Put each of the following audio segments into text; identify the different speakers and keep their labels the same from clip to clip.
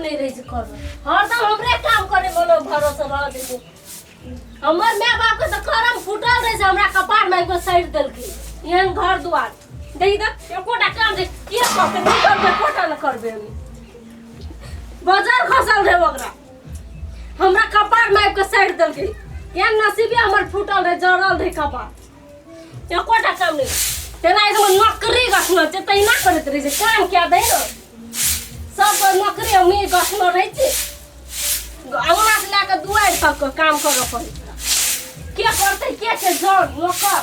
Speaker 1: नहि रहै छै करल हरदम हमरे काम करे मनो भरोसे रह दै हमर माय बाप के तऽ करम फूटल रहै छै हमरा कपार में एगो सड़ि देलकै एहन घर दुआर देखी तऽ एकोटा काम जे के करतै नहि करबै एकोटा नहि करबै हम बजार खसल रहै ओकरा हमरा कपार में आबि कऽ सड़ि देलकै एहन नसीबे हमर फूटल रहै जरल रहै कपार एकोटा काम नहि तेना एकदम नौकरी गठनो छै तहिना करैत रहै छै काम कए दै ने सब नौकरी हमही गठनो रहै छी अङ्गना से लए कऽ दुआरि तक के काम करऽ पड़ै छै के करतै के छै जन नौकर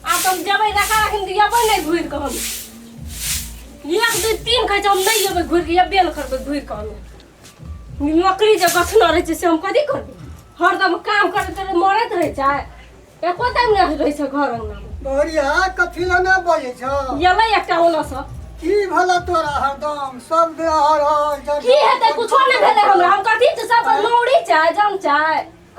Speaker 1: आब तऽ हम जेबै रखा राखी तऽ एबै नहि घुरि कऽ हम एक दू तीन कहै छै हम नहि एबै घुरि कऽ एबे नहि करबै घुरि कऽ हम नौकरी जे गछने रहै छै से हम कथी करबै हरदम काम करैत रहै मरैत रहै छै एको टाइम नहि रहै छै घर अङ्गनामे।
Speaker 2: बहुरिया कथी लए नहि बजै छौ?
Speaker 1: एलै एकटा ओनऽसँ।
Speaker 2: की भेलै तोरा हरदम सब दिन हर हर जर
Speaker 1: की हेतै? कुछो नहि भेलै हमरा। हम कथी छै सब नौरी छै जम छै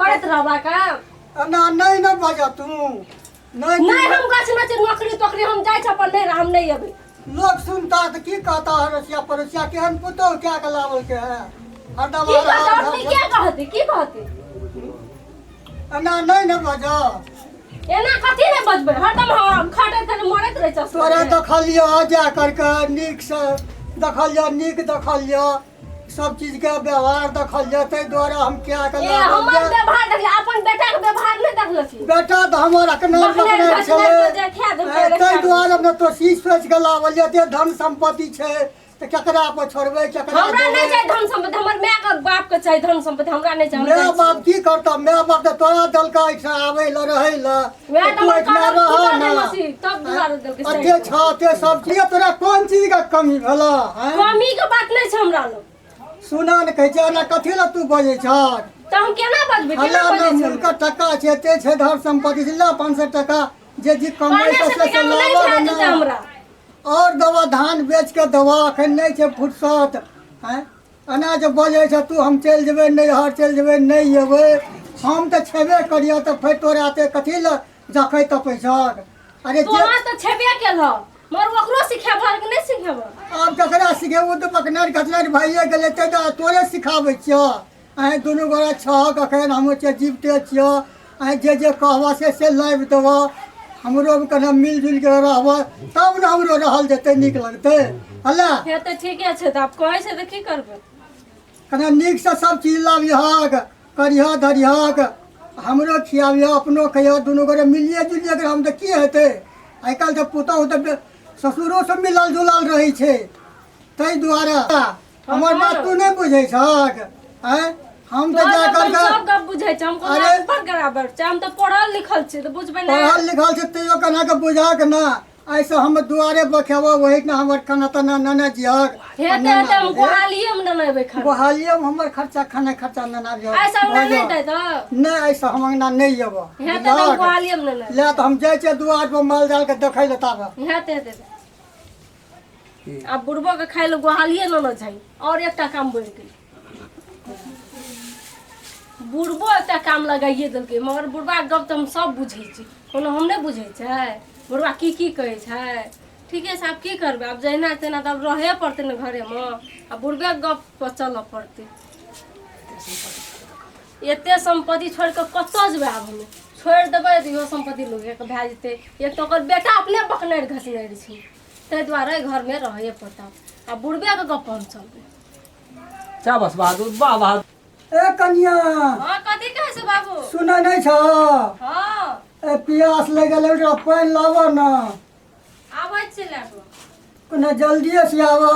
Speaker 1: करैत रहबा काम।
Speaker 2: एना नहि ने बजऽ तू नहि।
Speaker 1: नहि हम गाछ नहि छै नौकरी तोकरी हम जाइ छै अपन नहि हम नहि एबै।
Speaker 2: लोक सुनता तऽ की कहता? अड़ोसिया पड़ोसिया केहन पुतोह कए कऽ लावल के है हरदम
Speaker 1: की
Speaker 2: हर
Speaker 1: कहतै?
Speaker 2: हर
Speaker 1: और
Speaker 2: हर
Speaker 1: के कहतै? की कहतै?
Speaker 2: एना नहि ने बजऽ।
Speaker 1: एना कथी नहि बजबै? हरदम हम खटैत रहै मरैत रहै छै।
Speaker 2: तोरा देखलियऽ जा करके नीकसँ देखलियऽ, नीक देखलियऽ, सब चीजके व्यवहार देखलियऽ, ताहि दुआरे हम क्या के
Speaker 1: ए
Speaker 2: लागल
Speaker 1: हमर
Speaker 2: जे
Speaker 1: व्यवहार देखले, अपन बेटा के व्यवहार नहि देखलखिन।
Speaker 2: बेटा तऽ हमर अकना
Speaker 1: बकने
Speaker 2: बकने
Speaker 1: घसने
Speaker 2: छलै
Speaker 1: के जे खा देलकै,
Speaker 2: ताहि दुआरे ने तो सी सोचि के लावल एते धन संपत्ति छै तऽ केकरा पर छोड़बै, केकरा
Speaker 1: हमरा नहि
Speaker 2: देबै?
Speaker 1: चाही धन संपत्ति, हमर माय के बाप के चाही धन संपत्ति, हमरा नहि चाही। हम
Speaker 2: माय
Speaker 1: जाइ छी।
Speaker 2: बाप की करता? माय बाप तऽ तोरा देलका एहिठाम आबै लए रहै लए।
Speaker 1: वएह
Speaker 2: तऽ
Speaker 1: तऽ
Speaker 2: तू
Speaker 1: हमर
Speaker 2: एहिठिना
Speaker 1: करम
Speaker 2: रह
Speaker 1: फूटल
Speaker 2: ने
Speaker 1: रहै मौसी, तब दुआरे देलकै
Speaker 2: अते
Speaker 1: सही।
Speaker 2: छ अते सब चीज तोरा कोन चीज के कमी भेलऽ आँय?
Speaker 1: कमी के बात नहि छै हमरा लग।
Speaker 2: सुना ने कहै छै एना कथी लए तू बजै छह?
Speaker 1: तऽ हम केना बजबै?
Speaker 2: हल्ला
Speaker 1: केना
Speaker 2: ने
Speaker 1: बजै छै?
Speaker 2: मुल्क टका छै, एते छै धन संपत्ति छै, ला 500 टका जे जी कमाइ
Speaker 1: 500
Speaker 2: से से
Speaker 1: टका मे नहि
Speaker 2: लाबऽ
Speaker 1: भए
Speaker 2: ने।
Speaker 1: जेतै हमरा।
Speaker 2: और दवा धान बेच के दवा एखन नहि छै फुर्सत। आँय एना जे बजै छ तू, हम चलि जेबै नैहर, चलि जेबै, नहि एबै हम तऽ छेबे करियऽ तऽ फेर तोरा एते कथी लए जखै तपै छह? अरे जे
Speaker 1: तोरा तऽ छेबे केलह मगर ओकरो सिखेबह कि नहि सिखेबह?
Speaker 2: आब ककरा सिखेबो? तऽ पकनार घटनार भइए गेलै ताहि दुआरे तोरे सिखाबै छियह। अहेँ दुनू गोरा छहक एखन, हमहूँ छियै जीविते छियह। अहेँ जे जे कहबह से से लाबि देबह। हमरो कने मिल जुलि कऽ रहबह तब ने हमरो रहल जेतै, नीक लगतै। हल्ला
Speaker 1: से तऽ ठीके छै, तऽ आब कहै छै तऽ की करबै?
Speaker 2: कने नीकसँ सब चीज लाबिहक, करिहऽ धरिहक, हमरो खियाबिहऽ, अपनो खइहऽ, दुनू गोरे मिलिए जुलिए कऽ हम तऽ की हेतै? आइ काल्हि तऽ पुतहु तऽ ससुरोसँ मिलल जुलल रहै छै। ताहि दुआरे हमर बात तू नहि बुझै छहक? आँय हम तऽ
Speaker 1: तोहर
Speaker 2: जा
Speaker 1: गप हम
Speaker 2: करके
Speaker 1: सब गप बुझै छी। हम कोनो
Speaker 2: अरे
Speaker 1: अनपढ़ बराबर छै? हम तऽ पढ़ल लिखल छी तऽ बुझबै नहि?
Speaker 2: पढ़ल लिखल छै तैयो केना कऽ बुझहक ने। एहिसँ हम दुआरे बखेबो ओहिठाम हमर खाना ताना नेने जिहक आ
Speaker 1: हेतै
Speaker 2: नेने
Speaker 1: हेतै, हम
Speaker 2: आबिहे।
Speaker 1: गोहालिए मे नेने एबै खाना।
Speaker 2: गोहालिएमे हमर खर्चा खाना खर्चा नेने आबिहक।
Speaker 1: एहि सब
Speaker 2: भऽ
Speaker 1: नहि
Speaker 2: जाउ।
Speaker 1: देतै तऽ
Speaker 2: नहि, एहिसँ हम अङ्गना नहि अयबह।
Speaker 1: हेतै तऽ हम
Speaker 2: बुझलहक?
Speaker 1: गोहालिए मे नेने
Speaker 2: ले तऽ हम जाइ छियै दुआर पर माल जाल के देखै लए ताबे।
Speaker 1: हेतै हेतै। आब बुढ़बो के खाय लए गोहालिए नेने जाइ और एकटा काम बढ़ि गेल। बुढ़बो एकटा काम लगाइए देलकै। मगर बुढ़बाके गप तऽ हम सब बुझै छी, कोनो हम नहि बुझै छै बुढ़बा की की कहै छै। ठीके छै, आब की करबै? आब जहिना तेना तऽ आब रहए पड़तै ने घरेमे आ बुढ़बेके गप पर चलऽ पड़तै। एते सम्पत्ति छोड़ि कऽ कतऽ जेबै? आब हम छोड़ि देबै तऽ इहो सम्पत्ति लोकके भए जेतै। एक तऽ ओकर बेटा अपने बकनारि घसनारि छै, ताहि दुआरे घरमे रहैए पड़तै आ बुढ़बेके गप पर हम चलबै।
Speaker 3: शाबाश बहादुर, वाह बहादुर।
Speaker 2: ए कनिया।
Speaker 1: हँ, कथी कहै छै बाबू?
Speaker 2: सुनै नहि छ?
Speaker 1: हँ।
Speaker 2: ए पियास लागि गेलै, ओकरा पानि लाबऽ ने।
Speaker 1: आबै छी लए कऽ।
Speaker 2: कने जल्दिए से आबऽ।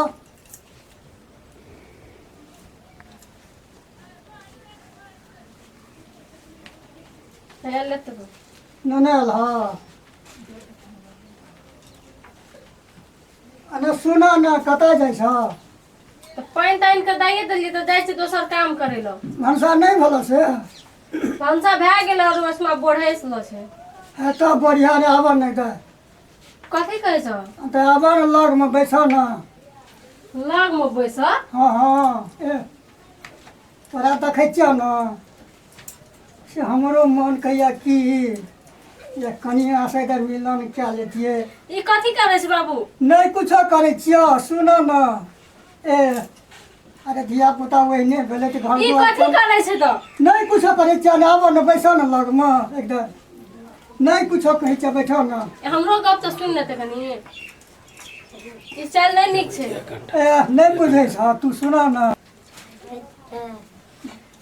Speaker 1: हे लेतबै।
Speaker 2: नेने आयल हँ। अने सुना ने, कतऽ जाइ छ?
Speaker 1: तऽ पानि तानि के दैए देलियै तऽ जाइ छी दोसर काम करै लए।
Speaker 2: भनसा नहि भेल से?
Speaker 1: भनसा भए गेल और उसमे बढ़ैस लो छै।
Speaker 2: हे तऽ बढ़िया रे, आबऽ नहि तऽ।
Speaker 1: कथी कहै छ?
Speaker 2: तऽ आबऽ ने, लगमे बैसऽ ने।
Speaker 1: लगमे बैस?
Speaker 2: हँ हँ, ए तोरा देखै छियौ ने से हमरो मन कहैया कि जे कनिया से तऽ मिलन कए लेतियै।
Speaker 1: ई कथी करै छै बाबू?
Speaker 2: नहि कुछो करै छियौ, सुनऽ ने। ए अरे धिया पुता ओहिने भेलै तऽ घर
Speaker 1: ई
Speaker 2: दुआर
Speaker 1: कथी करै छै तऽ
Speaker 2: नहि कुछो करै छियै ने आबऽ ने बैसऽ ने लगमे एकदम नहि कुछो कहै छियै बैठो ने
Speaker 1: हमरो गप तऽ सुनि लेतै कनि ई चालि नहि नीक छै
Speaker 2: ए नहि बुझै छह तू सुना ने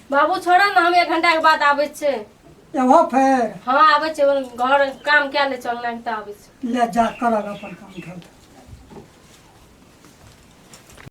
Speaker 1: बाबू छोड़ऽ ने हम एक घंटा के बाद आबै छियै
Speaker 2: एबहो फेर
Speaker 1: हँ आबै छियै घर काम कए लै छियै अंगना के तऽ आबै छियै
Speaker 2: ले जा करऽ अपन काम धन्धा।